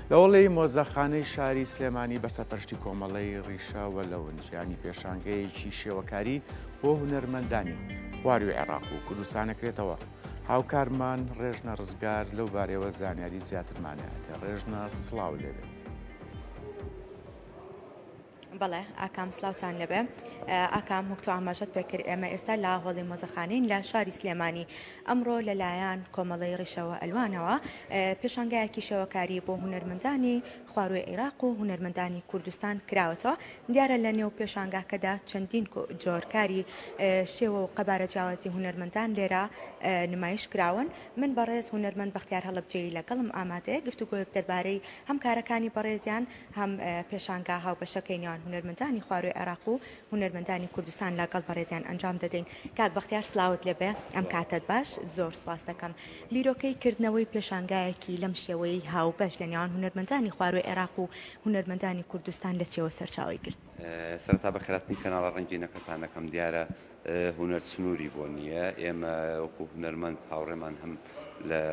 لە هۆڵی مۆزەخانەی شاری سلێمانی بە سەرپەرشتی کۆمەڵەی ڕیشە و لەونجیانی پێشانگەیەکی شێوەکاری بۆ هونەرمەندانی خواروی عێراق و کوردستانەکرێتەوە. هاوکارمان ڕێژنە ڕزگار لەو بارەیەوە زانیاری زیاترمانەیەتێ. ڕێژنە سڵاو لێبێ. بەڵێ ئاکام سلاوتان لێبێ. ئاکام وەک تۆ ئاماژەت پێکرد ئێمە ئێستا لە هۆڵی مۆزەخانەین لە شاری سلێمانی. ئەمڕۆ لەلایەن کۆمەڵەی ڕیشەوە ئەلوانەوە پێشانگایەکی شێوەکاری بۆ هونەرمەندانی خوارووی عیراق و هونەرمەندانی کوردستان کراوەتەوە. دیارە لە نێو پێشانگاکەدا چەندین جۆر کاری شێوە و قەبارە جیاوازی هونەرمەندان لێرە نمایش کراون. من بەڕێز هونەرمەند بەختیار هەڵەبجەیی لەگەڵم ئامادەیە گفتوگۆیەک دەربارەی هەم کارەکانی بەڕێزیان هەم پێشانگا هاوبەشەکەی نێوان هونەرمەندانی خوارووی عێراق و هونەرمەندانی کوردستان لەگەڵ بەڕێزیان ئەنجام دەدەین. کاک بەختیار سڵاوت لێبێ، ئەم کاتەت باش، زۆر سوپاس دەکەم. بیرۆکەی کردنەوەی پێشانگایەکی لەم شێوەیەی هاوبەش لە نێوان هونەرمەندانی خوارووی عێراق و هونەرمەندانی کوردستان لە چیەوە سەرچاوەی گرت؟ سەرەتا بەخێرهاتنی کەناڵە ڕەنگینەکەتان ئەکەم، دیارە هونەر سنووری بۆ نییە، ئێمە وەکو هونەرمەند هاوڕێمان هەم لە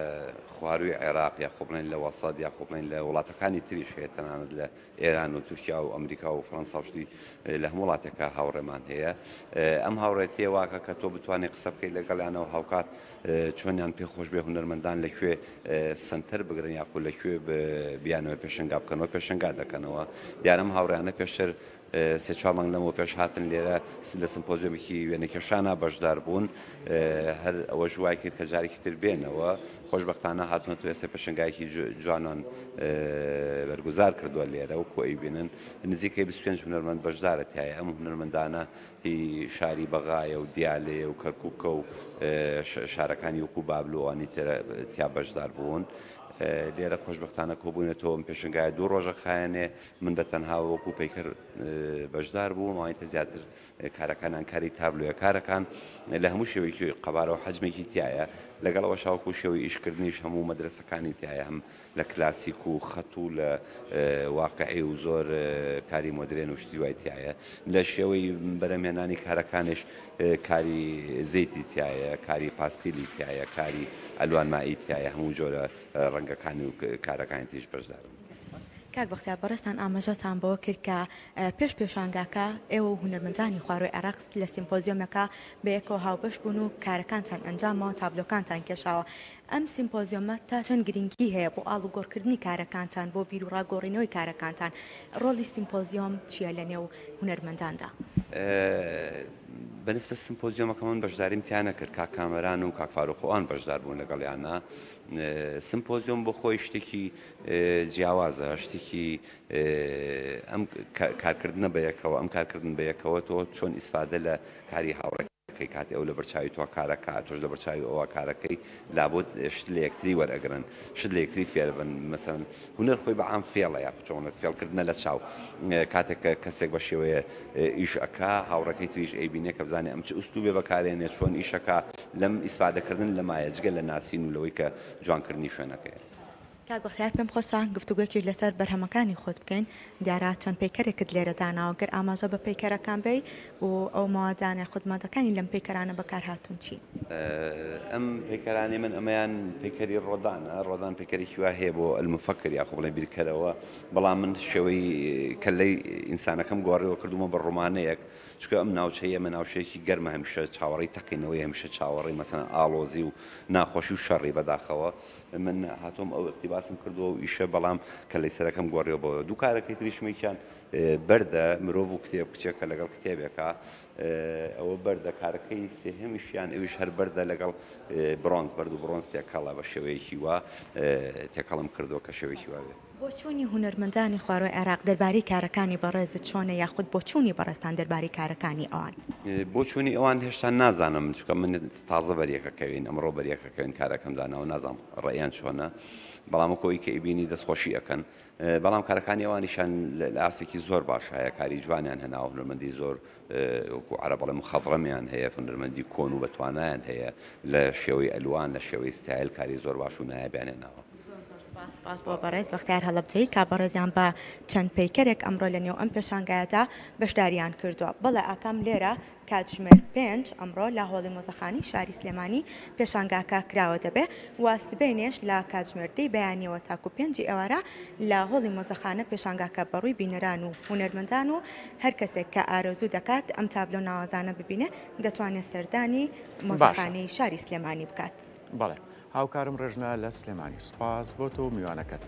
خوارووی عێراق یاخۆ بڵێین لە وەسەت یاخۆ بڵێین لە وڵاتەکانی تریش هەیە، تەنانەت لە ئێران و تورکیا و ئەمریکا و فەرەنسا و شتی لە هەموو وڵاتێکا هاوڕێمان هەیە. ئەم هاوڕێتییە واکە کە تۆ بتوانێت قسە بکەیت لەگەڵیانەوە هاوکات چۆنیان پێ خۆش بێ هونەرمەندان لە کوێ سەنتەر بگرن یاخود لە کوێ بیانەوە پێشەنگا بکەنەوە پێشەنگا دەکەنەوە. دیارە ئەم هاوڕێیانە پێشتر سێ چوار مانگ لەمەوە پێش هاتن لێرە لە سمپۆزیۆمێکی وێنەکێشانا بەشدار بوون، هەر ئەوەش وای کرد کە جارێکی تر بێنەوە، خۆشبەختانە هاتوونەتەوە ئێستا پێشەنگایەکی جوانمان بەرگوزار کردووە لێرە وەکو ئەیبینن نزیکەی 25 هونەرمەند بەشدارە تیایە، ئەم هونەرمەندانە هی شاری بەغایە و دیالەیە و کەرکوکە و شارەکانی وەکو بابل و ئەوانی تر تیا بەشدار بوون. لێرە خۆشبەختانە کۆبوونەتەوە ئەم پێشەنگایە دوو ڕۆژە خایەنێ، من بە تەنها وەکو پەیکەر بەشدار بووم، ئەوانی تر زیاتر کارەکانیان کاری تابلۆیە، کارەکان لە هەموو شێوەیەکی قەبارە و حەجمێکی تیایە، لەگەڵ ئەوەشا وەکو شێوەی ئیشکردنیش هەموو مەدرەسەکانی تیایە، هەم لە کلاسیک و خەت و لە واقعی و زۆر کاری مۆدرێن و شتی وای تیایە، لە شێوەی بەرهەمهێنانی کارەکانیش کاری زەیتی تیایە، کاری پاستیلی تیایە، کاری ئەلوان مائی تیایە، هەموو جۆرە ڕەنگەکانی و کارەکانی تریش بەشدارن. کاک بەختیار بەڕێزتان ئاماژەتان بەوە کرد کە پێش پێشانگاکە ئێوە و هونەرمەندانی خوارووی عێراق لە سیمپۆزیۆمێکا بەیەکەوە هاوبەش بوون و کارەکانتان ئەنجامەوە تابلۆکانتان کێشاوە ئەم سیمپۆزیۆمە تا چەند گرنگی هەیە بۆ ئاڵوگۆڕکردنی کارەکانتان بۆ بیروڕا گۆڕینەوەی کارەکانتان ڕۆڵی سیمپۆزیۆم چییە لە نێو هونەرمەنداندا؟ بە نیسبەت سیمپۆزیۆمەکە من بەشداریم تیا نەکرد کاک کامەران و کاک فاروق و ئەوان بەشدار بوون لەگەڵیانا سیمپۆزیۆم بۆ خۆی شتێکی جیاوازە شتێکی ئەم کارکردنە بە یەکەوە ئەم کارکردن بە یەکەوە تۆ چۆن ئیسفادە لە کاری هاوڕێکەکەی کاتی ئەو لەبەر چاوی تۆ کارەکە تۆش لەبەر چاوی ئەوە کارەکەی لابد شت لە یەکتری وەرئەگرن شت لە یەکتری فێربن مەسەن هونەر خۆی بە عام فێڵە یا چۆن فێڵکردنە لە چاو کاتێک کە کەسێک بە شێوەیە ئیش ئەکا هاوڕێکەی تریش ئەیبینێ کە بزانێ ئەم چ ئوسلوبێ بەکارێنێ چۆن ئیشەکا لەم ئیسفادەکردن لەمایە جگە لە ناسین و لەوەی کە جوانکردنی شوێنەکەیە. کاک بەختیار پێم خۆشە گفتوگۆیەکیش لەسەر بەرهەمەکانی خۆت بکەین، دیارە چەند پەیکەرێکت لێرە داناوە، گەر ئاماژە بە پەیکەرەکان بەی و ئەو مەوادانە یاخود مادەکانی لەم پەیکەرانە بەکار هاتوون چین؟ ئەم پەیکەرانەی من ئەمەیان پەیکەری ڕۆدانە، ڕۆدان پەیکەرێکی وا هەیە بۆ المفکر یاخۆ بڵێ بیرکەرەوە، بەڵام من شێوەی کەللەی ئینسانەکەم گۆڕیوە کردوومە بە ڕومانەیەک، چونکە ئەم ناوچەی ئێمە ناوچەیەکی گەرمە هەمیشە چاوەڕێی تەقینەوەی هەمیشە چاوەڕێی مەسەلەن ئاڵۆزی و ناخۆشی و شەڕی بەداخەوە من هاتووم ئەو ئیقتیباسم کردووە و ئیشە بەڵام کەللەی سەرەکەم گۆڕیوە بەوە دوو کارەکەی تریشم یەکیان بەردە مرۆڤ و کتێب کچێکە لەگەڵ کتێبێکە ئەوە بەردە کارەکەی سێهەمیشیان ئەویش هەر بەردە لەگەڵ برۆنز بەرد و برۆنز تێکەڵە بە شێوەیەکی وا تێکەڵم کردووە کە شێوەیەکی وا بێ. بۆچوونی هونەرمەندانی خوارووی عێراق دەربارەی کارەکانی بەڕێزت چۆنە یاخود بۆچوونی بەڕێزتان دەربارەی کارەکانی ئەوان؟ بۆچوونی ئەوان هێشتا نازانم چونکە من تازە بەریەکەکەوین ئەمڕۆ بەریەکەکەوین کارەکەم داناوە نازانم ڕەئیان چۆنە بەڵام وەکو ئەوی کە ئەیبینی دەستخۆشی ئەکەن بەڵام کارەکانی ئەوانیشان لە ئاستێکی زۆر باش هەیە کاری جوانیان هەناوە هونەرمەندی زۆر وەکو عەرەب ئەڵێ مخەضرەمیان هەیە هونەرمەندی کۆن و بەتوانایان هەیە لە شێوەی ئەلوان لە شێوەی ستایل کاری زۆر باش و نایابیان هێناوە. زۆر زۆر سوپاس سوپاس بۆ بەڕێز بەختیار هەڵەبجەیی کە بەڕێزیان بە چەند پەیکەرێک ئەمڕۆ لە نێو ئەم پێشانگایەدا بەشداریان کردووە. بەڵێ ئاکام لێرە کاتژمێر پێنج ئەمڕۆ لە هۆڵی مۆزەخانەی شاری سلێمانی پێشانگاکە کراوە دەبێ و سبەینێش لە کاتژمێر دەی بەیانیەوە تاکو پێنجی ئێوارە لە هۆڵی مۆزەخانە پێشانگاکە بەڕووی بینەران و هونەرمەندان و هەر کەسێک کە ئارەزوو دەکات ئەم تابلۆ ناوازانە ببینێ دەتوانێت سەردانی مۆزەخانەی شاری سلێمانی بکات. بەڵێ هاوکارم ڕێژنە لە سلێمانی سوپاس بۆ تۆ و میوانەکەت.